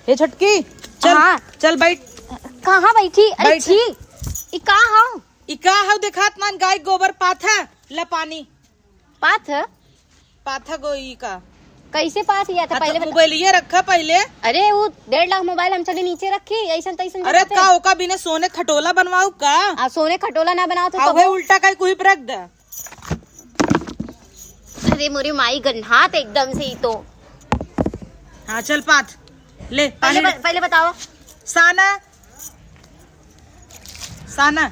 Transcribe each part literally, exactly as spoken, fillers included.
हे छोटकी, चल, हाँ। चल बैठ। कहाँ बैठी? अरे बैठ। छी, ई का हौ? ई का हौ देखात नाहीं, गाय गोबर पाथा, ला पानी। पाथ? पाथा गो ई का? कैसे पाथ या था हाँ, पहले तो बता। मोबाइलिया रखा पहले। अरे वो डेढ़ लाख मोबाइल हम चले नीचे रखी, ऐसन तैसन अरे जगह पे। का ओका बिना सोने खटोला बनवाऊ का? आ, सोने खटोला ना बनाओ तो हाँ, कबो वही उल्टा काई कुही पर रख दे। अरे मोरी माई गन्हात एकदम से ही तो। हाँ, चल पाथ। ले, पहले पानी ब-, पहले बताओ। साना। साना।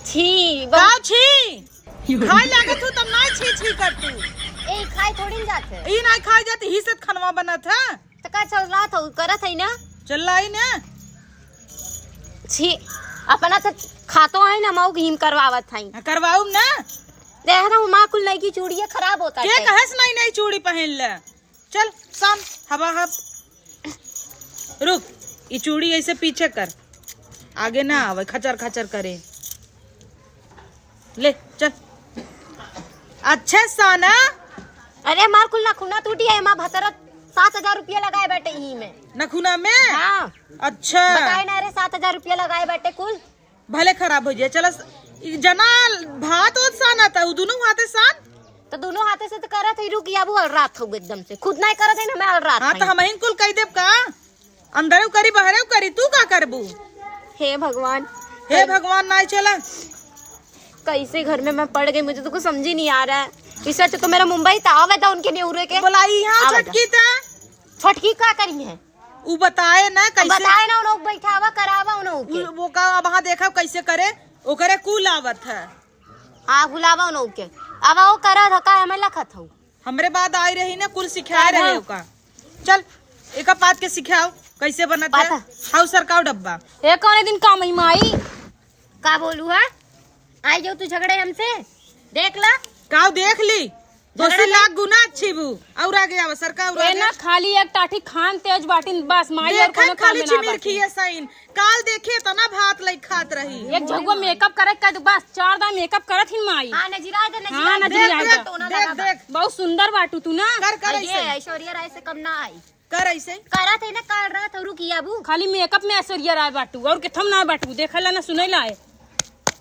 छी, बा- का छी? खाए लागत हूँ तब ना छी छी कर तू। ए, खाए थोड़ी न जात है। ई ना खाए जात, ही से खनवा बनत है। त का चल रहा था, करत है ना? चल रहा ही ना। छी, अपना तो खातो है ना, मऊ घीम करवावत है। हाँ, करवाऊ ना। देख ना, माँ कुल नई की चूड़िया खराब होता के है। कहेस नई नई चूड़ी पहन ले? चल, सान, हवा हब। रुक, ई चूड़ी ऐसे पीछे कर, आगे ना आवे, खचर खचर करे। ले, चल। अच्छे साना। अरे, हमार कुल नखुना टूटी है, हमार भतरत सात हजार रुपया लगाए बैठे ई में। नखुना में? हाँ। अच्छा। बताए ना रे, सात हजार रुपया लगाए बैठे कुल। भले खराब हो जाए, चला स-, ई जना भात ओत सान आता, उ दुनो हाथे सान। तो दुनो हाथे से तो करत है, रुक, अब अलरात हो एकदम से, खुद नहीं करत है ना, मैं अलरात हाँ, है। तो हमहिन कुल कह देब का? अंदरउ करी, बहरउ करी, तू का करबू? हे भगवान। हे भगवान, ना चला। कैसे घर में मैं पड़ गई, मुझे तो कुछ समझ ही नहीं आ रहा है। इससे अच्छा तो मेरा मुंबई था, आवे था उनके नेवरे के। बोलाई यहाँ आवे था। छोटकी था। छोटकी का करी है? उ बताए ना अब कैसे? बताए ना, उन लोग बैठावा, करावा उन लोग के। उ, वो का, अब हाँ देखा कैसे करे, ओकरे कुल आवत है। हाँ, बुलावा उन लोग के। अब वो करा था, का हमें लखत हूँ। हमरे बाद आई रही ना, कुल सिखाए का रहे ना? ओका। चल, एका पात के सिखाओ, कैसे बनत है? पाता। हाउ सरकाओ डब्बा। ए, कौने दिन काम आई माई? का बोलू है? आई जाओ तू झगड़े हमसे, देख ला। काउ देख ली? दोसी झगड़ा लाख गुना अच्छी बू। और आगे आवा, सरका और ए आगे। ना, खाली एक टाठी खान तेज बाटिन बस, माई और देखा कोनो काम खाली में ना चिमिर बाटिन। खिए साइन। काल देखे तना भात लई खात रही। एक झगुआ मेकअप करे का बस, चार दाई मेकअप करत हिन माई। हाँ, नजरा दे, हाँ, नजरा दे। नजरा देख, दे। देख, तो ना देख, लगा देख। बहुत सुंदर बाटू तू ना। कर, कर ये ऐसे। ऐश्वर्या राय से कम ना आई। कर ऐसे। करत है ना, कर रहा था, रुक, ये अबू। खाली मेकअप में ऐश्वर्या राय बाटू, और केथम ना बाटू, देखला ना, सुनैला है।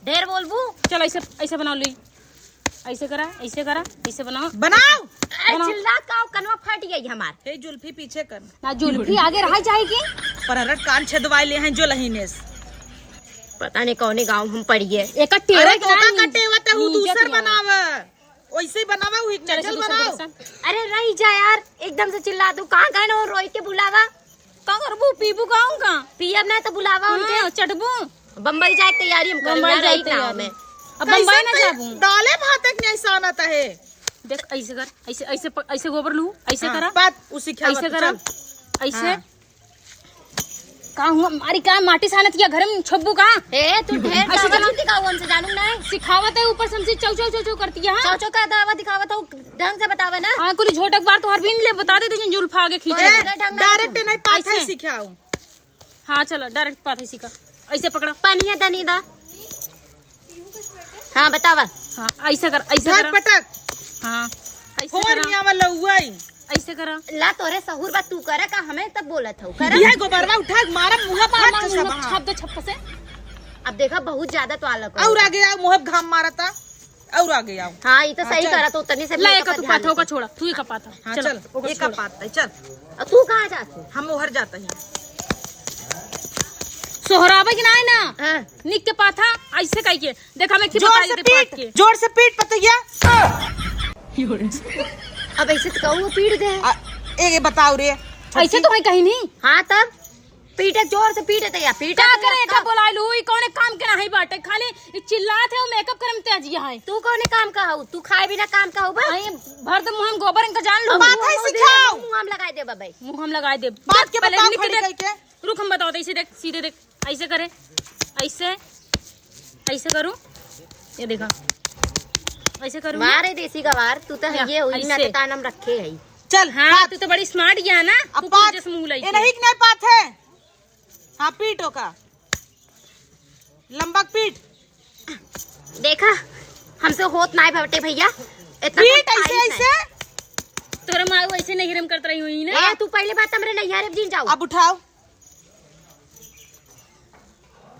ढेर बोलबू। चल, ऐसे, ऐसे बनाओ, ले। ऐसे करा, ऐसे करा, ऐसे बनाओ। बनाओ। ए, बनाओ। चिल्ला का कनवा फट गई हमार। हे जुल्फी पीछे कर। ना, जुल्फी आगे रह जाएगी। पर हरट कान छेदवाए ले हैं जो लहीनेस। पता नहीं कौने गाँव हम पड़िए। एक टेवा अरे, के ना तोका नी-, कटेवा ते हूँ नीचे दूसर दिया। बनावा। ओइसे ही बनावा, वही चल, चल चल, बनाओ। चल, चल। अरे रही जा यार, एकदम से चिल्ला दू, कहाँ गए ना वो रोई के बुलावा? का करबू, पीबू का उनका? पियब ना तो बुलावा उनके। हाँ, चटबू। बम्बई जाए के तैयारी हम करें बम्बई यार, जाए रही गाँव तैयारी। में। अब बम्बई ना कैसे जाबू। दाले भात एक नहीं सानत है। देख, ऐसे कर, ऐसे, ऐसे प-, ऐसे गोबर लू, ऐसे हाँ, करा। बात उसी क्या ऐसे बात, करा, चल। ऐसे। हाँ। का हुआ, मारी का माटी सानत किया घर में छब्बू का? ए, तू ढेर ऐसे दावा चला। जीती का उनसे जानू नहीं? सिखावत है, ऊपर से हमसे चौ, चौ, चौ, चौ करती है, हाँ? चौ, चौ का दावा दिखावत हो, ढंग से बतावे ना। हाँ, कुल झोटक बार तोहर बीन ले, बता दे, तुझे जुल्फा आगे खींचे। ए, ढंग ना direct नहीं, पाछे ऐसे। सिखाओ। हाँ, चलो, direct पाछे सीखा। ऐसे पकड़ा। पानी है, दनी दा। हाँ, बतावा। हाँ, ऐसे कर, ऐसे धर करा। पटक। हाँ, ऐसे फोन करा। में आवा लउआई। ऐसे करा। ला तोरे सहूर बा, तू करे का, हमें तब बोलत हौ, करा। यह गोबरवा उठा के मारा मुँह पर मार हाथ के मुँह सब, हाँ। छप दे, छप से। अब देखा, बहुत ज्यादा तो आलक और हो। आगे आओ, मुँह पे घाम मारता, और आगे आओ। हाँ, ये तो हाँ, सही चल। करा, तो उतनी से ला, मेकअप एक तू ध्यान पाथा दे। ओका छोड़ा, तू ही का पाथा। हाँ, चल, चल, ओका एक छोड़ा। पाथा, चल। अब तू कहाँ जात हो? हम ओहर जात ही। सोहरावे के ना है ना? हाँ। निक के पाथा, ऐसे कह के। देखा, मैं की जोर बताई से देते पीट, पाथ के। जोर से पीट, पतैया। अब ऐसे तो कहूँ, पीट दे। आ, ए, ए, बताओ रे। ऐसे तो है कहीं नहीं। हाँ, तब पीटे, जोर से पीटे तो या पीटे का तो करे, या एका का? बोलाइलू, ई कौने काम के नाही बाटे, खाली ई चिल्लात है, वो मेकअप करे में तेजिया है। तू कौने काम का हऊ? तू खाए बिना काम का हऊ बा? आई, भर दे मुँह में गोबर, इनका जान लो। अब बात है, मुँह सिखाओ। मुँह हम लगाए दे बबे। मुँह हम लगाए दे। बात के पहले बताओ, निक खड़ी देख। करके। रुक, हम बताओ, ऐसे देख, सीधे देख, ऐसे करे, ऐसे, ऐसे करूँ, ये देखा, ऐसे करूँ। मारे देसी गवार, तू तो या, ये हुई ना ऐसे। के तानम रखे है। चल, हाँ, पात। तू तो बड़ी smart गया ना, अब कुकुर पात। जैसे मुँह लइके। ए, नहीं कि नहीं पात है? हाँ, पीट ओका। लंबा पीट। देखा, हमसे होत नाय बाटे भैया, इतना पीट कोई ऐसे, खाई ऐसे। तोहरे माई वैसे नैहरे में करत रही हुई ना। ए, तू पहले बात हमरे नैहरे में जिन जाओ। अब उठाओ।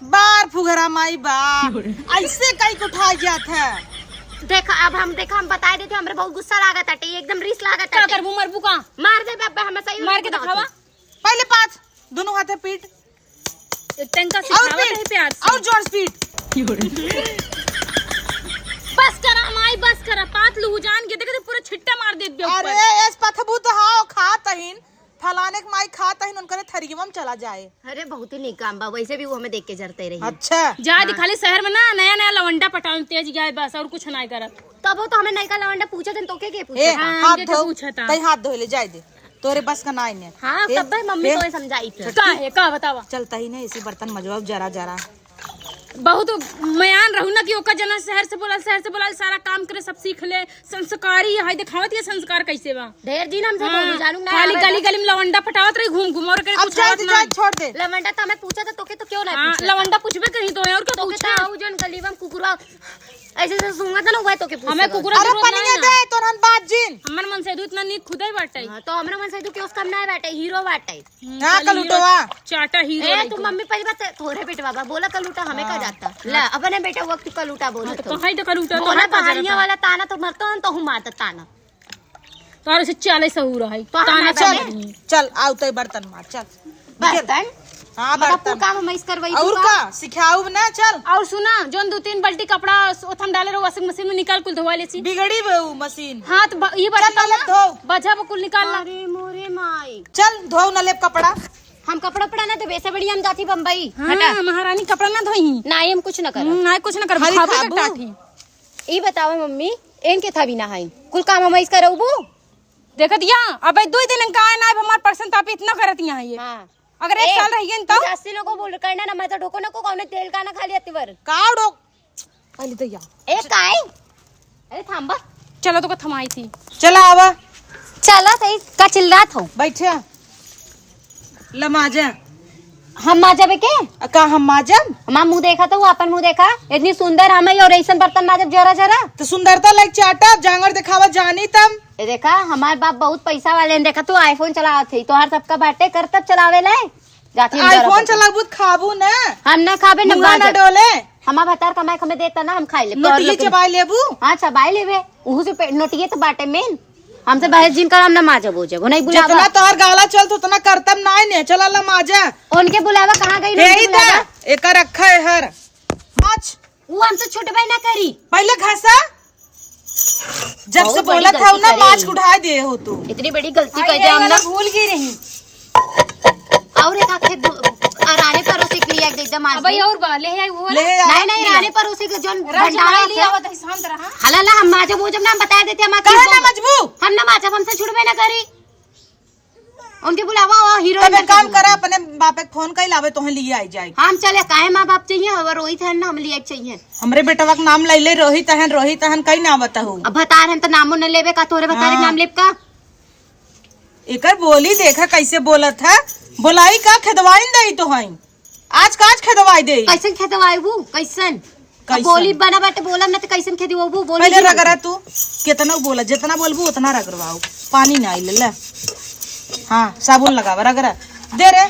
बार फुगरा माई बा। ऐसे कई के उठा जात है। देखा, अब हम, देखा, हम बताए देते, हमरे बहुत गुस्सा लागत आटे, एकदम रिस लागत का आटे। करबू, मरबू का? मार दे बब्बे, हमें सही मार के दिखावा। पहले पाँच, दोनों हाथे पीट। एक टंका और सिखावत पीट, है प्यार से। और जोर से पीट। बस करा माई, बस करा। पाँच लुहु जान के देखे तो पूरा छिट्टा मार देत बे ऊपर। अरे, एस पथबू तो हाव खात हइन, फलाने के माई खात हइन, उनकरे थरियवा में चला जाए। अरे, बहुत ही नीक काम बा, वैसे भी वो हमें देख के जरते रही। अच्छा। जा दी हाँ। खाली शहर में ना नया नया लवंडा पटावे में तेज गाय बस, और कुछ ना करत। तब वो तो हमें नयका लवंडा पूछत हन, तो के, के पूछत ए, हन? हाँ, हाथ हमके के धो, पूछत हन। तई हाथ धो ले, जाए दे। तोरे बस का नाई ने। हाँ, ए, तब्बे मम्मी ए, तो समझाई थे। का है, का बतावा? चलता ही नहीं, इसी बर्तन मजवाओ जरा जरा। बहुत मयान रहू ना कि ओकर जना शहर से बोला, शहर से बोला, सारा काम करे, सब सीख ले, संस्कारी है, दिखावत ये संस्कार कैसे बा। ढेर दिन हमसे हाँ, बोलू जानू ना, खाली आवे गली ना। गली में लवंडा पटावत रही, घूम घूम और करे अब कुछ जाए आवत दे, ना। जाए, छोड़ दे। लवंडा तो हमें पूछा था, तोके तो क्यों ना हाँ, पूछा? लवंडा पूछबे कहीं तो है, और क्या तो पूछे? आऊ जन गली में कुकुरवा ऐसे से सूंघत ना हुआ तो के पूछ हमें सकत। कुकुरा अरे जरूरत पनिया नहीं ना। दे, तोरन बात जिन। हमर मन से इतना नीक खुदे बाटे। हाँ, तो हमरे मन से तू क्यों कम ना बाटे, हीरो बाटे। हम्म, हाँ, खाली कलूटवा। हीरो, चाटा हीरो ए, नहीं तू तो। मम्मी पहली बात से, तोरे बेटवा बा, बोला कलूटा, हमें का हाँ। जाता? ला, अपने बेटा वक्त कलूटा बोला हाँ, तो तो। कहाँ ही तो कलूटा, बोला कहाँ का पहाड़िया जरूरत है? वाला ताना तो मरता हन, तो हूँ मारता ताना। तोहरे से चाले सहूर है। तो हम ताना ना चल, बने। चल, चल, आओ तो बर्तन मार, चल। बर्तन? हाँ, मतलब, बर्तन। कुल काम हम ऐसे करवाई और तू का? का? सिखाऊ ना, चल। और सुना, जोन दो तीन बाल्टी कपड़ा ओथम डाले रहो washing machine में, निकाल कुल धोवा लेसी। बिगड़ी बे उ मशीन। हाँ, तो ब-, ये चल, बर्तन नलेब ना, धो। बजा वो कुल निकाल ला। अरे मोरे माई। चल, धो नलेब कपड़ा। हम कपड़ा उपड़ा ना धोबे, ऐसे बढ़िया हम जाती बम्बई। हाँ, हटा। महारानी कपड़ा ना धोई। ना, हम कुछ ना करब। हम्म, ना, कुछ ना करब, खाली खाबे खाबू। टाटी। ई बतावा मम्मी, एन के था भी ना है, कुल काम हम ऐसे करबू? देखत या, अबे दुई दिन का आए ना, अब हमार परसेंट तापी इतना करत यहाँ ये। हाँ। अगर एक ए, साल रह गए तू तो? जास्ती लोगों बोल करना ना, मैं तो ढोको ना को कौन तेल का ना खा लिया तिवर। का ढोक? अली दैया। ए, काई? अरे, थांबा। चला, तो का थमाई थी। चला, आवा। चला, सही का चिल्लात हो? बैठे। लमाजा। हम माजब के? आ, का हम माजब? हमार मुँह देखा तो, वो अपन मुँह देखा। इतनी सुंदर हम है और ऐसन बर्तन माजब जरा जरा। तो सुंदरता लायक चाटा, जांगर दिखावा जानी तम। ए देखा, हमार बाप बहुत पैसा वाले हैं। देखा, तू iPhone चलावत है, तोहार सबका बाटे कर तब चलावे ले। जाती हम जरा iPhone बर्तन। चलाबू त खाबू ना। हम ना खाबे, ना मुँह ना बाजब। डोले। हमार भतार कमाए के हमें देता ना, हम खाई ले। नोटिये तोहर लोग के चबाई लेबू? हाँ, चबाई लेबे। उहू से पे-, नोटिये तो बाटे मेन। हमसे बहस जिन कर, हम ना माजब हो जब, नहीं बुलावा। जितना तोहर गाला चलत, उतना करतब नाय ने। चला ला माजा। उनके बुलावा कहाँ गई, यही उनके बुलावा? ता, एका रखा है हर। माछ। वो हमसे छुटबे ना करी। पहले घासा। जब बहुत से बड़ी बोलत गलती हूँ ना, करे। माछ उठाए दे हो तू। इतनी बड़ी गलती आई कर दे है, हम ना। वाला भूल गई रही। और एक आखे दो, आ, राने परोसे के लिए एक दे दे मार अबे दे। और बा, ले आई वो वाला। ले आ। नहीं, नहीं, राने परोसे के जोन रजवाड़ा भंडारा लिया है। हुआ तो शांत रहा। हला ला, हम माजब वो जब नाम बता देते, हम काहे ना मजबू? हम ना माजब, हमसे छुड़बे ना करी। उनके बुलावा, वो हीरोइन तब एक काम करा, अपने बापे के फोन कई लावे, तोहे लिए आई जाए। हम चले, काहे माँ बाप चाहिए? हमार रोहित है ना, हम लिए चाहिए। हमरे बेटवा के नाम लैले, रोहित हन, रोहित हन, कई ना बताहू। अब भतार हन त नामो न लेबे का, तोरे भतारे के हाँ। नाम लेब का? एकर बोली देखा कैसे बोलत है, बोलाई का खेदवाइन दई तो हई। आज काज खेदवाई दे। कैसन खेदवाइबू? कैसन? अब कैसन? बोली बना बाटे, बोलब ना त कैसन खेदवाइबू? बोली पहले नहीं। रगड़ा तू, कितना बोला, जितना बोलबू उतना रगड़वाओ। पानी ना आइल ले। हाँ, साबुन लगावा, रगड़ा। दे रे।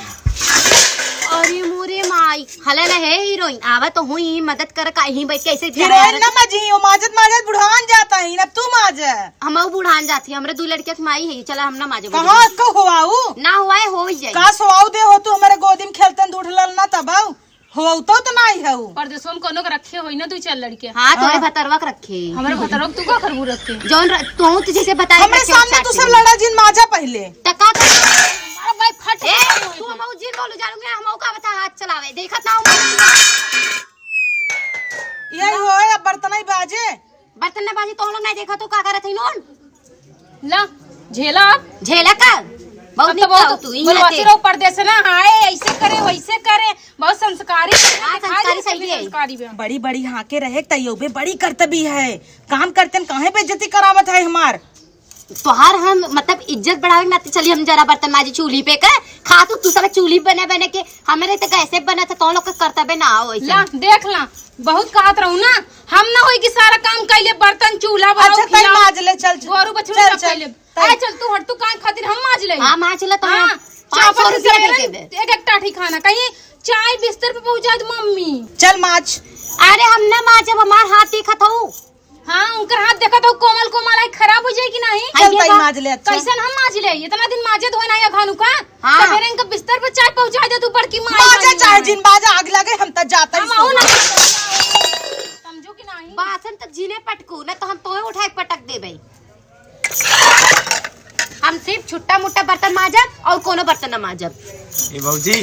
अरे मोरे माई, हला ना है हीरोइन, आवा तो हुई, मदद कर, काहे बैठ के ऐसे हीरोइन ना मजी, वो माजत माजत बुढ़ान जाता है, अब तू माज। हम बुढ़ान जाती, हमरे दू लड़के के माई है, चला हम ना माजे। कहाँ का हुआऊ? ना हुआ है, हो ही जाए। का सोआऊ दे हो तू, हमारे गोदी में खेलते दूध लल ना तब आऊ। हो तो, तो नहीं है ऊ। परदेसवा में कोनो के रखे होई ना, दू चार लड़के। हाँ, तोरे हाँ। भतरवा के रखे। हमरे भतरवा के तू का करबू रखे? जौन र-, तू तो जैसे बताए हमरे रखे सामने चार तू सब दिन। लड़ा जिन माजा पहले। त का कर-, अरे भाई, फट ए, गया। तू हम जिन बोलू जानू ना, हम का बता हाथ चलावे, देखत ना हूँ। यही होए, अब बर्तन ही बाजे। बर्तन ना बाजे, तो हम लोग नहीं देखा, तू का करत है नून? ला, झेला। झेला का? बहुत अब तो निक बहुत खाऊ तू, इहाँ बोलवासी ते। रहो परदेस ना, हाय, ऐसे करे, वैसे करे, बहुत संस्कारी। हाँ, दिखाई संस्कारी देते सही है। संस्कारी बे। बड़ी बड़ी हाँके रहे, तैयो बे बड़ी करतबी है। काम करते न काहे बेइज्जती करावत है हमार? तोहार हम, मतलब, इज्जत बढ़ावे के नाते चली हम जरा बर्तन माजी चूल्ही पे का, खा तू, तू सब चूल्ही बने बने के, हमरे तो गैसे बना था, तो लोग के करतबे ना हो ऐसे। ला, देख ला, बहुत कहत रहू ना, हम ना होई कि सारा काम कैले, बर्तन, चूल्हा बनाओ, अच्छा, तई खियाओ, माज ले, चल, चल। गोरू बछरू चल, सब चल। कैले। ए, चल तू हट, तू काहे खातिर हम माज ले? हाँ, माज ले तो हाँ, हम पाँच सौ चापल रुपया दे सवेरे देबे। एक एक टाठी खाना, कहीं चाय बिस्तर पे पहुँचा दे मम्मी। चल माज। अरे हम ना माजब, हमार हाथ दिखत हऊ। हाँ, उनकर हाथ देखत हऊ, कोमल कोमल है, खराब हो जाई कि नहीं? चल अइये ताई बा। माज ले, अच्छा। कैसन हम माज ले? इतना दिन माजे धोए ना या घानुका। हाँ। सवेरे इनका बिस्तर पे चाय पहुँचा दे तू बड़की माई माजा बनी चाहे है। जिन बाजा आग लगे, हम त जाता ही हम आऊ ना। समझू कि नहीं? बासन त जिने पटकू, ना तो हम तोहे उठाए के पटक देबे। हम सिर्फ छुट्टा मुट्टा बर्तन माजब और कोनो बर्तन ना माजब। ए भौजी,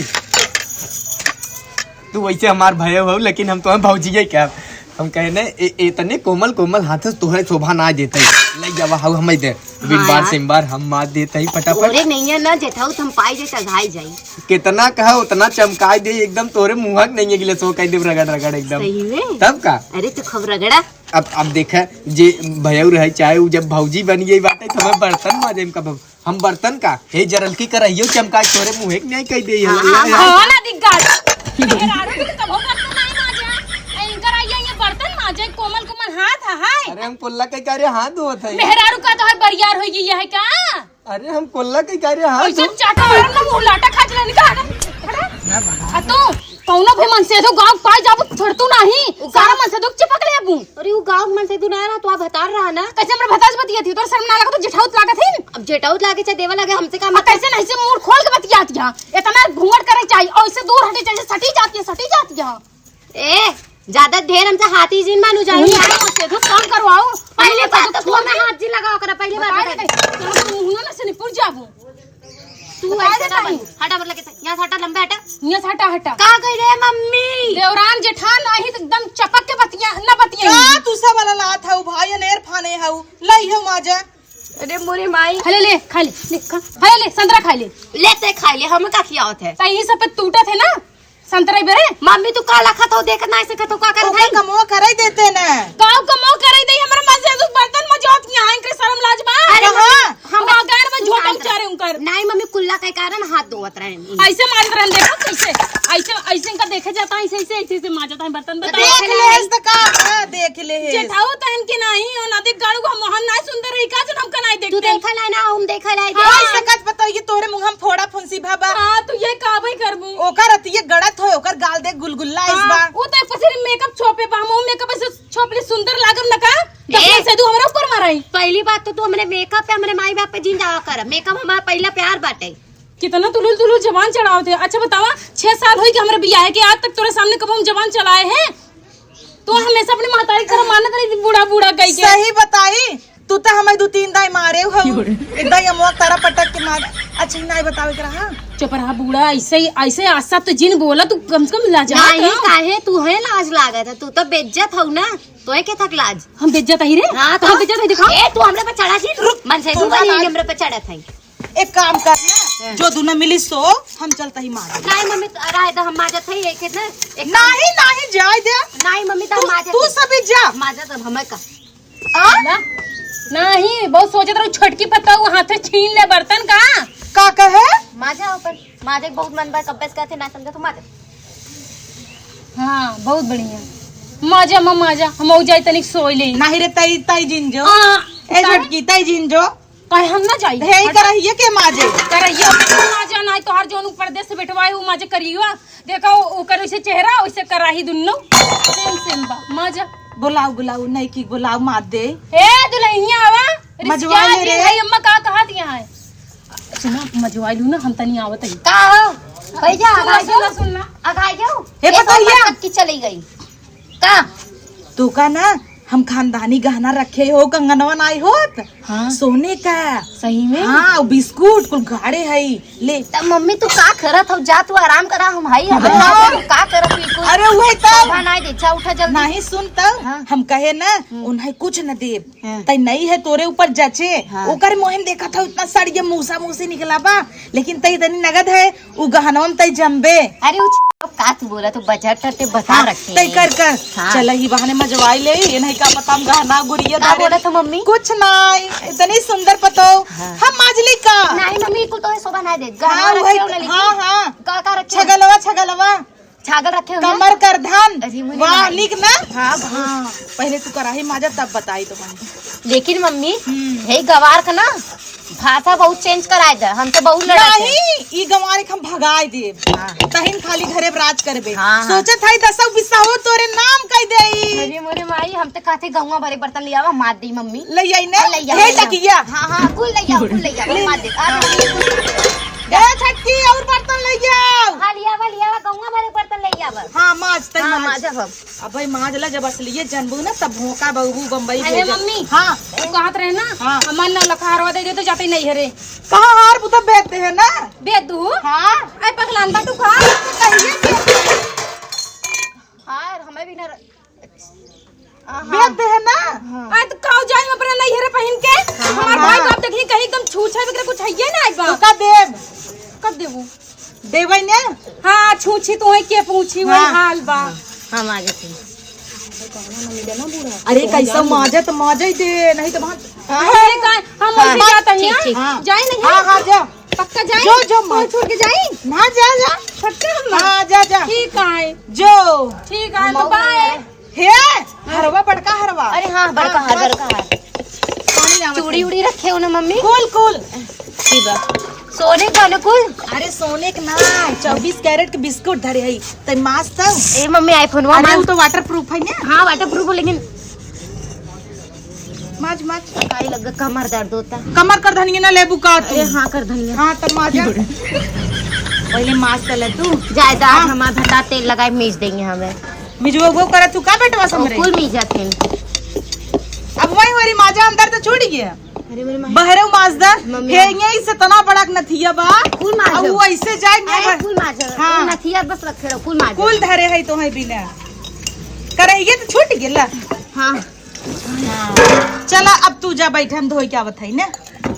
तू वैसे हमार भैया हो, लेकिन हम तोहे भौजी है क्या? हम कहे ने, ए, ए तने कोमल कोमल हाथ से तोहे शोभा ना देते। ले जावा हऊ हमें दे। बिन हाँ बार यार। सिन बार हम मार देते ही फटाफट। अरे नहीं है ना जेठाऊ, हम पाई जाए त घाई जाई। कितना कहा उतना चमकाई दे, एकदम तोरे मुँह के नहीं है गिले सो कह देब रगड़ रगड़ एकदम। सही में? तब का? अरे तू खूब रगड़ा। अब, अब देखा, जे भयऊ रहे, चाहे उ जब भौजी बन गई बाटे, तो हमें बर्तन माजे में कब हम बर्तन का, हे जरल की करहियो चमका तोरे मुँहे के नहीं कह दे, हाँ, हल्ला हाँ, है। हाँ, ना दिख गल। मेहरारू के कबो बर्तन नहीं माजे। ए, इनकर आइया ये बर्तन माजे, कोमल कोमल हाथ है, हाय। अरे हम कुल्ला के कार्य हाथ धोत है। मेहरारू का तो है बरियार होई गई है का? अरे हम कोल्ला के कार्य हाथ और जब धो- चाटा मारम ना मुँह लाटा खा चला निकाल। हटा। आ तू कौनो भी मनसेधू गाँव पाई जाबू छोड़ तू नहीं। उ सारा गाँव मनसेधू चिपक लेबू। अरे उ गाँव मनसेधू ना रहा, तू आ भतार रहा ना। कैसे हमरा भतार से बतिया थी? तोर शर्म ना लगा, तू जेठाउत लागत ही। अब जेठाउत लागे चाहे देवा लागे, हमसे का आ मतलब? कैसे नहीं से मुंह खोल के बतियात यहाँ। इतना घूंघट करे चाहिए और इससे दूर हटे चाहिए, सटी जाती है, सटी जाती है। ए, ज्यादा ढेर हमसे हाथी जिन मानू जाई। मुंह से दुख कम करवाओ। पहले बात तो तू हमें हाथ जी लगाओ कर, पहले बात बता दे। तू मुंह ना से निपुर जाबू। तू बता ऐसे दे ना भाई। बन। हटा, मतलब कैसे? यहाँ से हटा, लंबे हटा। यहाँ से हटा, हटा। का कह रहे मम्मी? देवरान जेठान आही तो एकदम चपक के बतिया, ना बतिया। का तू सब वाला लात हऊ भाई, अनेर फाने हऊ, लई हऊ माजा। अरे मोरे माई। खा ले, ले, खा ले, ले, खा। खा ले, ले, संतरा खा ले। ले ते खा ले, हम का खियावत है? तो यही सब पे टूटत है ना? संतरे बेरे? मम्मी, तू का लखत हो? देखत ना ऐसे कतो का करत ओकर है? कमवा करे देते न। गाँव कमवा करे दे, हमरे मन से तू बर्तन में जोत के यहाँ इनके शर्म लाज बा। अरे कहाँ? मम्मी, हम अगाड़ में जोतम चारे उनकर। नहीं मम्मी, कुल्ला के कारण हाथ धोवत रहे। ऐसे मारत रहन, देखो कैसे, ऐसे, ऐसे इनका देखे जाता है, ऐसे, ऐसे, ऐसे, ऐसे माजता है बर्तन, बताओ। देख ले, तो का, हाँ, देख ले। जेठाऊ तहन के नहीं, और नदी गाड़ू हम, हम ना सुंदर रही का, जो हमका नहीं तू देखते। देखा ला ना, हम देखा ला, हाँ। ऐसे कच बताओ, ये तोरे मुँह हम फोड़ा फुंसी भा बा। हाँ, तू ये काबे करबू? ओकर अतिये गड़त होय, ओकर गाल देख गुलगुल्ला अइस बा। हाँ, उ त पसिर मेकअप छोपे बा, हम मेकअप ऐसे छोपले सुंदर लागब न का? ए! दसवीं से तू हमरा ऊपर माराई। पहली बात तो तू हमरे मेकअप पे, हमरे माई बाप पे जिन जावा कर। मेकअप हमारा पहला प्यार बाटे। कितना तुलुल तुलुल जबान चढ़ावत है। अच्छा बतावा, छह साल होई कि हमरे बियाह के, आज तक तोरे सामने कबो हम जबान चलाए हैं? तू हमेशा अपने महतारी की तरह मानत रही थी, बूढ़ा बूढ़ा कह के। सही बताई, तू तो हमें दो तीन दाई मारे हो। एक दाई अमुआ तारा पटक के मार। अच्छा, ही नाई बतावे के रहा। चुप रहा बूढ़ा, ऐसे ही, ऐसे आशा तो जिन बोला, तू कम से कम लाजा नहीं, तो। काहे तू है लाज लागत है, तू तो बेइज्जत हऊ ना, तोहे के थक लाज। हम बेइज्जत ही रे? हाँ, तो तो। हम बेइज्जत ही दिखा। ए, तू हमरे पे चढ़ा जी, रुक, मन से तू तू बनी लाज। हमरे पे चढ़त है। एक काम कर ना, हाँ। जो दुनो मिली सो, हम चलता ही मार। नहीं मम्मी, तो रहे तो हम माजत है, एक ना, एक काम नहीं, नहीं, जाए दे। नहीं मम्मी, तो तू, हम माजत तू है। सभी जा। माजत अब हमें का। आ? ना? नहीं, बहुत सोचत रहू, छोटकी पतोहू हाथे छीन ले बर्तन का। का कहे? माजा ऊपर, माजे बहुत मन बा, कब्बे से कहते ना समझे तो माजे। हाँ, बहुत बढ़िया। माजा, माँ, माजा, हम जाई तनिक सोई ले। नहीं रे, तई, तई जिन जो। हाँ, ए काहे? छोटकी, तई जिन जो। काहे हम ना जाई? हे, ई हट। करहिए के माजे? करहिए के माजे, नाई तोहार जौन ऊ परदेस से बेटवा है, ऊ माजे करियो। देखा, ओ-, ओकर वैसे चेहरा, वैसे कराही दुन्नो। सेम, सेम बा। माजा। बुलाओ, बुलाओ, नईकी बुलाओ, मार दे। ए, दुल्हनिया आवा। मजवा ले रिसिया रे। जी, भाई, अम्मा का कहत यहाँ है? सुना, मजवा लू ना, हम तनी आवत ही। का हो? भैया, सुन ला, आगा सुन ला, जाओ। सुन ला। आगा जाओ। हे, एक पतोहिया। मतलब की चली गई। का? तू का ना, हम खानदानी गहना रखे हो, कंगनवा नाई होत? हाँ। सोने का। सही में? हाँ, और बिस्कुट कुल गाड़े है, ले। त मम्मी तू का करत हो? जा तू आराम करा, हम हई, हम हाँ। का करत ही कुल? अरे उहे तो। शोभा नाई दे, जा उठा जल्दी। नहीं सुन तो, हाँ। हम कहे ना, हम्म। उन्हें कुछ न देब। हाँ। तई नहीं है तोरे ऊपर जचे, हाँ। ओकर मोहन देखत हो, इतना सड़िया मूसा मूसी निकला बा, लेकिन तई तनी नगद है, उ गहनवा में तई जम्बे। अरे, उ छ-, का तू बोला, तू बजट ते बता हाँ, रखे। तई कर, कर। हाँ। चल, ही बहाने मजवाई ले, ये नहीं का पता हम गहना गुरिया का धरे। बोला था मम्मी? कुछ नहीं, इतनी सुंदर पतो। हाँ। हम माजली का। नहीं मम्मी, कुल तो है शोभा नहीं दे। गहना हाँ, रखे वही, हो ना, लेकिन हाँ, हाँ। का, का रखे हो? छगलवा, छगलवा। छागल रखे हो ना? कमर कर धन। अरे, मुझे वाह, नहीं। निक ना? हाँ, बहुत। हाँ, पहले तू कराही माजा, तब बताई तो मम्मी। लेकिन मम्मी, हम्म। हे गवार का ना, भाषा बहुत change कराए दे, हमसे बहुत लड़त है। नहीं, ई गंवारी के हम भगाए देब। हाँ। तहिन खाली घरे में राज करबे। हाँ, हाँ। सोचत हई दसौ बिसौ तोरे नाम कई देई। अरे मोरे माई, हम तो कहते गौवा भरे बर्तन ले आवा, मार दी मम्मी। ले आई ने? ले आवा, हे ले आवा। टकिया। हाँ, हाँ, कुल ले आवा, कुल ले आवा, ले। मार दे। आ, हाँ। ले, कुल। ए छटकी, और बर्तन ले आओ। हाँ, ले आवा, ले आवा, गौवा भरे बर्तन ले आवा। हाँ, माज, तई हाँ, माज। माजब हम। अबे माज ला, जब असलियत जानबू ना, तब भोंका बहबू बम्बई अरे भेजब। मम्मी, हाँ। तू कहत रहे ना, हाँ। हमार नौलखा हरवा दे दे तो जाते नहीं हरे। कहाँ हार बुता बेचते हैं ना? बेच दू? हाँ। अरे पगलान बा तू का? कहिए बेच दू। हार हमें भी ना र-, आहा। बेचते हैं ना? हाँ। अरे तो काऊ जाई अपना नहीं हरे पहिन के? हाँ, हमार हाँ। भाई बाप देखी कहीं एकदम छूछा वगैरह कुछ है ये ना आइबा। तो का देब? कब देबू? देबै ने? हाँ, छूछी तोहे के पूछी, वही हाँ। हाल बा। हाँ, हम आ जाते हैं। अरे, कैसा माजत, माजै दे, नहीं तो वहाँ अरे, का, हम हाँ। वैसे जाते हैं। ठीक, ठीक। हाँ। जाए नहीं? हाँ, हाँ, जा। पक्का जाए? जो, जो, तू मार। छोड़ के जाए? ना, जा, जा। पक्का हम हाँ, जा, जा। ठीक है। जो। ठीक है, तो बाय। हे, हरवा बड़का हरवा। अरे हाँ, बड़का हाँ, हार, बस। बड़का हार। पानी ना चूड़ी उड़ी रखे हो ना मम्मी? कुल, कुल। ठीक बा। सोने का ना कुल? अरे सोने के ना, चउबीस कैरेट के बिस्कुट धरे हई। तै माज त। ए मम्मी, iPhone वा अरे माज। वो तो waterproof है ना? हाँ, waterproof हो, लेकिन माज, माज। काहे लग कमर दर्द होता? कमर कर धनिया ना लेबू का तू? अरे हाँ, कर धनिया। हाँ, तब माजा। पहले माज त ले तू। जाए दा, हाँ। हमार भंडार तेल लगाए, मीज देंगे हमें। मिजवा वो करत तू का बेटवा ओ, समरे? कुल मिल जाते हैं। अब वही वाली माजा अंदर तो छोड़ गया। अरे मेरे माई। बहरे माजदा, मम्मी। हे यही से तना बड़ा नथिया बा। कुल माजा। अब वो ऐसे जाए अरे, कुल माजा। हाँ। वो नथिया बस रखे रहो, कुल माजा। कुल धरे है तो है बिना। करे ये तो छूट गेला। हाँ। हाँ। चला अब तू जा बैठे, हम धोई के आवत है ना।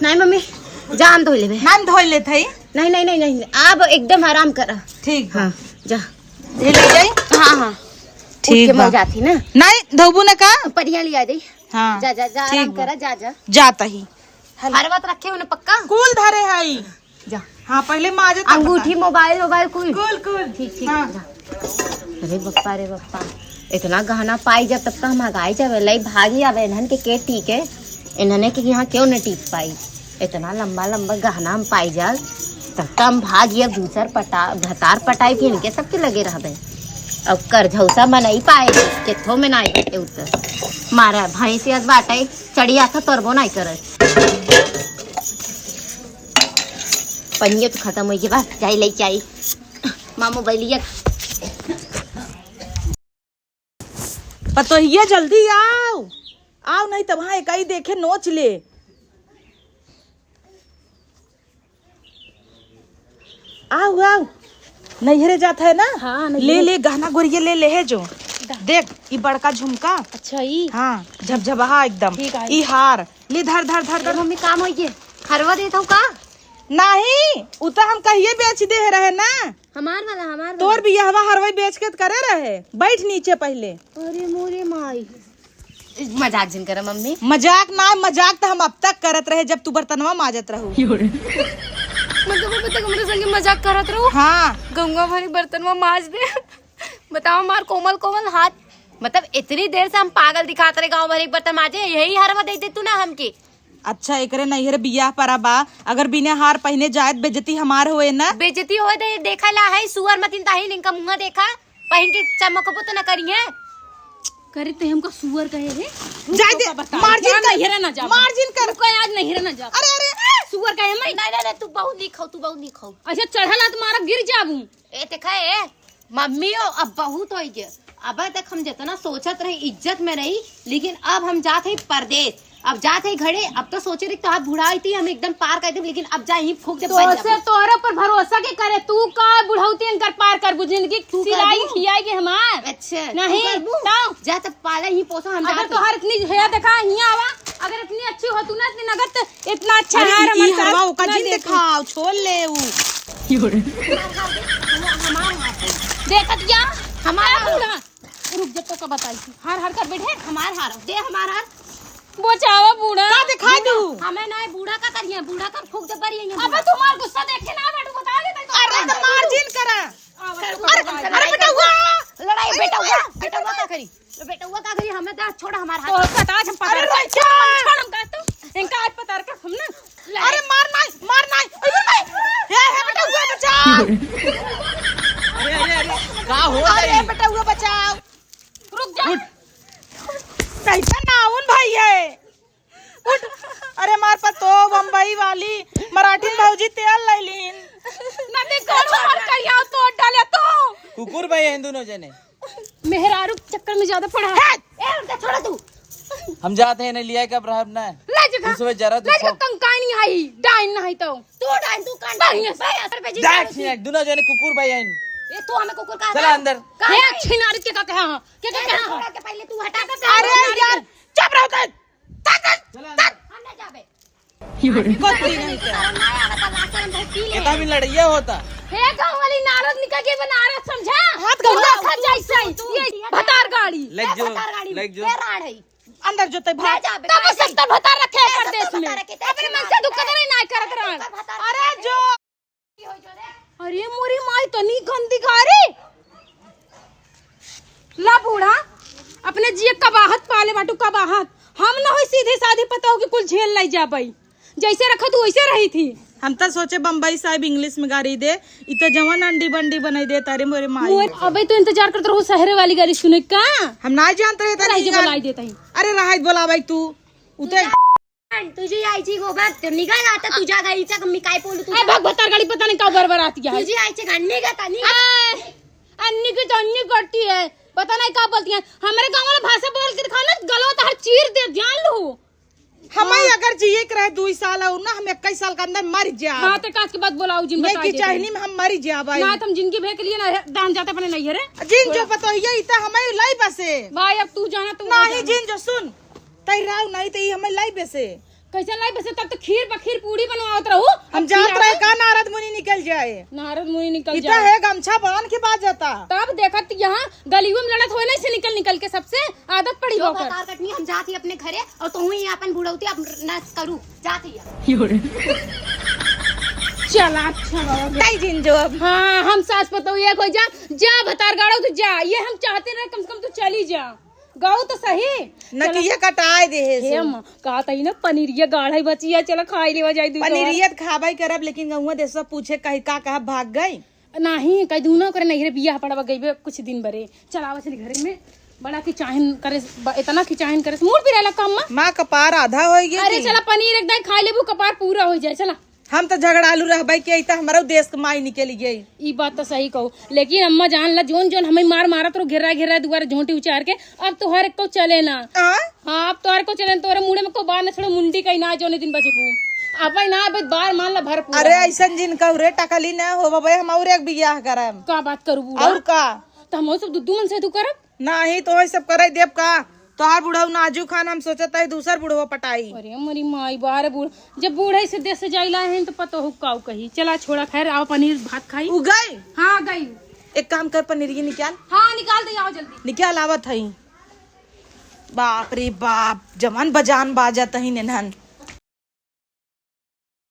नहीं मम्मी, जा हम धोई लेबे। ना हम धोई लेत है। नहीं, नहीं, नहीं, नहीं, आप एकदम आराम करा। ठीक बा। हाँ, जा। ये ले जाई? हाँ, हाँ। ठीक उठ के बा। मैं जाती ना। नहीं, धोबू ना का? परिया लिया दे। हाँ, जा, जा, जा, आराम ठीक बा। करा, जा, जा। जाता ही। हल- हर बात रखे हो ना पक्का? कुल धरे हई। जा। हाँ, पहले माजे तब अंगूठी, बता। मोबाइल, मोबाइल कुल। कुल, कुल। ठीक, ठीक, हाँ। जा। अरे बप्पा रे बप्पा, इतना गहना पाई जब तब तो हम हगाई जावे, लई भागी आवे, इन्हन के, के टीके, इन्हने के यहाँ क्यों न टीक पाई? इतना लंबा लंबा गहना हम पाई जाल, तब तो हम भागी अब दूसर पटा, भतार पटाई भी इनके सबके लगे रहबे। अब करझौसा मनई पाए, केथो में नाई बटे उतर। मारा भैंस यस बाटे, चढ़िया था तोरबो नाई करत। पनिया तो खत्म होई के बाद जाई लेके आई। मामू बैलिया। पतोहिया जल्दी आओ, आओ नहीं तब वहाँ एकाई देखे नोच ले। आओ, आओ। नैहरे जात है ना? हाँ, नैहरे। ले, ले, गहना गोरिया ले, ले है जो। दा। देख, ई बड़का झुमका। अच्छा, ई? हाँ, झबझबहा एकदम। ठीक है। ई हार। ले, धर, धर, धर, ए, धर। मम्मी, काम होई गे। हरवा देत हऊ का? नाही, उ त हम कहिए बेच दे रहे ना। हमार वाला, हमार वाला। तोर बियाहवा हरवा बेच के त करे रहे। बैठ नीचे पहिले। अरे मोरे माई। मजाक जिन करा मम्मी। मजाक ना, मजाक त हम अब तक करत रहे जब तू बर्तनवा माजत रहू। मतलब अब तक हमरे संगे मजाक करत रहू? हाँ। गंगा भरी बर्तनवा माज दे। बताओ हमार कोमल कोमल हाथ, मतलब इतनी देर से हम पागल दिखात रहे गाँव भर एक बर्तन माजे, यही हरवा दे दे तू ना हमके। अच्छा, एकरे नैहर बियाह परा बा, अगर बिना हार पहिने जाए त बेइज्जती हमार होए ना? बेइज्जती होए दे, देखा ला है, सुअर मतिन ताही इनका मुंह देखा, पहिन के चमकबो तो न करिए। करे ते हमका सुअर कहे रे। जाए दे, का बता, मार्जिन जा कर, नैहरा ना जा। मार्जिन कर। तू का आज नैहरा ना जा। अरे, अरे। सुअर कहे मैं। नहीं, नहीं, नहीं, तू बहुत नीक हो, तू बहुत नीक हो। अच्छा, चढ़ल आ तुम्हारा गिर जाबू। ए, देखा, ए, मम्मी हो, अब बहुत होई गे। अब तक हम जितना सोचत रही, इज्जत में रही, लेकिन अब हम जात हई परदेस। अब जात हई घरे, अब तो सोचे रही, तो आप बुढ़ाई थी, हम एकदम पार कर देब, लेकिन अब जा ही फूक दे, तो बन से जाबो। तोहरे पर भरोसा के करे, तू का बुढ़ौती इनकर पार करबू, जिंदगी तू सिलाई करबू? खियाई के हमार। अच्छा, तू नहीं, करबू? तो? जा तब पाला ही पोसा, हम अगर जात हई। तोहर इतनी हेया देखा, हियां आवा, अगर इतनी अच्छी हो तू ना, इतनी नगद इतना अच्छा अरे, हार ई हमार हरवा साथ ओका ना जिन देती। देखाओ, छोड़ ले ऊ। देखत या? हमार ए हार। बूढ़ा, रुक जा, तो का बताई थी। हार, हार कर बैठे। हमार हार, दे हमार हार। बचावा बूढ़ा। का दिखाई दू? हमें ना, बूढ़ा का करिए, बूढ़ा का फूक दे परी है। अबे तुम्हार गुस्सा देखे ना, बेटू बता दे, तो अरे, तो मार्जिन करा। अरे, अरे, बेटौआ। लड़ाई, अरे, बेटौआ, अरे, बेटौआ का करी? तो बेटौआ का करी? हमें तो छोड़ हमार हाथ। तो आज हम पतार अरे, का, रुक जा। छोड़ हम का तो। इनका आज पतार का हम ना। अरे, अरे, अरे, अरे, का हो अरे गई? बेटा, वो बचाओ। रुक जा। उठ। कैसा नाउन भाई है? उठ। अरे मार पतो बम्बई वाली मराठीन भौजी तेल ले लीन। नदी कौन मार करिया तो डाले तो। कुकुर भाई हैं दोनों जने। मेहरारू के चक्कर में ज्यादा पड़ा। हे! ए, उनका छोड़ा तू। हम जाते हैं, नहीं लिया कब रहब ना। ले जा। उसमें जरा ले जा, दुखो। कंकाई नहीं आई, डाइन नहीं तो। तू डाइन, तू कान डाइन। भाई, असर पे जी देख, डाइन। ये दोनों जने कुकुर भाई हैं। ये तू हमें कुकुर कहा चला था? अंदर। कहा ये था? अच्छी नारी के का कहा? के का ये कहा? छोड़ा के पहले तू हटा के अरे पहले यार, चुप रहो तो। तक, चला तक। अंदर। हम ना जाबे। कोई नहीं क्या? शर्म ना आवे तो लाशरम धरती ले। ये तो अभी लड़ाइया होता। हे गाँव वाली नारद निकल के बनारस समझा? हाथ गवा। देखा जैसे ही। तू, तू, ये तू भतार गाड़ी। लग जो, भतार गाड़ी। लग जो। ये राड़ है। अंदर जो ते ले भाग। जा बे, तब भाग। सस्ता भतार रखे हैं ये परदेश सस्ता में। भतार रखे थे। अपने मन से दुख करे ना करत रहन। सस्ता भतार अरे रखे जो। अरे मोरी माई, तनी गंदी गाड़ी। ला बूढ़ा, अपने जिए कबाहत पाले बाटू, कबाहत। हम न होई सीधी साधी पतोह कि कुल झेल ले जाबई। जैसे रखत वैसे रही थी। हम त सोचे बम्बई साहब इंग्लिश में गाड़ी दे, इ त जवन अंडी बंडी बनाई दे तारे मोरे माई। मोर, अबे तो इंतजार करत रहू शहरे वाली गाड़ी सुने का? हम ना जानत रहे तारे रही ई जो गाड़ी। बोलाई देता ही। अरे रहाई बोलाबई तू। उते तुझे आईची गो बघ, तो निघाल आता तुझ्या गाईचा, मी काय बोलू ए, तुझ्या? बघ, भतार गाड़ी पता नहीं का बरबराती है। तुझे आईची घाण निघाता, निघा। आ, अन्नी की तो अन्नी करती है, पता नहीं का बोलती है। हमारे गाँव वाला भाषा बोल के दिखाओ ना, गलवा तो हर चीर दे, जान लो। हमें हाँ। अगर जिए के रहे दुई साल और ना, हम इक्कीस साल के अंदर मर जाब। हाँ, तो काज के बाद बोलाओ जिन, ये बता की देते चाहनी हैं। में हम मर जाब भाई। ना, तो हम जिंदगी भर के लिए ना रह-, दान जाते अपने नहीं है रे। जिन जो पतोहिया, इता हमें लाई बसे। भाई, अब तू जाना, तू नहीं, जाना। जिन जो सुन, तई राव नहीं, तो ई हमें लाई बसे। कैसे लाई बसे? तब तो खीर बखीर पूड़ी बनवावत रहू। हम अब जात खियावे? रहे का नारद मुनि निकल जाए। नारद मुनि निकल इता जाए। है गमछा बांध के बाज जाता। तब देखत यहाँ गलियों में लड़त होए ना, इसे निकल निकल के सबसे आदत पड़ी जो होकर। भतार कटनी हम जात ही अपने घरे और तू ही अपन बुढ़ौती अब नस करू जात ही। चला अच्छा बाबा। तई जिन जो अब। हाँ, हम सास पतोह एक हो जा, जा भतार गाड़ो तो जा, ये हम चाहते रहे, कम से कम तू चली जा। गऊ तो सही। न चला। कि ये कटाए दे है हे सो। अम्मा, कहा तई ना पनीरिया गाढ़ा ही बची है, चला खाई लेवा जाई दूसरा। पनीरिया त खाबा ही करब, लेकिन गहुआ देसवा पूछे कही का कहा भाग गई। नाही, कह दूना करे नहीं रे बियाह पड़वा गई बे कुछ दिन बरे। चला आवा चली घरे में। बड़ा किचाहिन करे, ब-, इतना किचाहिन करे, मूड भी रहला कम मा। माँ कपार आधा होई गया अरे की? चला पनीर एक दाई खाई लेबू, कपार पूरा हो जाए, चला। हम तो झगड़ालू रहबे के, ई तो हमारा देश के माई निकल गई। ई बात तो सही कहू, लेकिन अम्मा जान ला, जोन जोन हमें मार मारत रहो, घेरा घेरा दुआरे झोंटी उचार के, अब तोहर को चले ना। आ? हाँ, अब तोहर को चले ना, तोहरे मुड़े में को बार न छोड़ो, मुंडी का ही ना जोने दिन बचे को। अब ही ना, अब बार मान ला भर पूरा। अरे ऐसन जिन कहू रे, टकली ना हो बाबे, हम और एक बियाह करम। का बात करू बूढ़ा? और का? तो हम सब दुद्दू मन से तू करब? नाही, तो वही सब करे देब का? तोहार बुढ़ऊ नाजू खान, हम सोचत है दूसर बुढ़वा पटाई। अरे मोरी माई, बाहर बूढ़, जब बूढ़े से देश से जाइला है तो पतो हो काऊ कही। चला छोड़ा, खैर, आओ पनीर भात खाई। उ गई? हाँ, गई। एक काम कर, पनीर ये निकाल। हाँ, निकाल दे, आओ जल्दी। निकाल, आवत है। बाप रे बाप, जवान बजान बाजत ही नेनहन।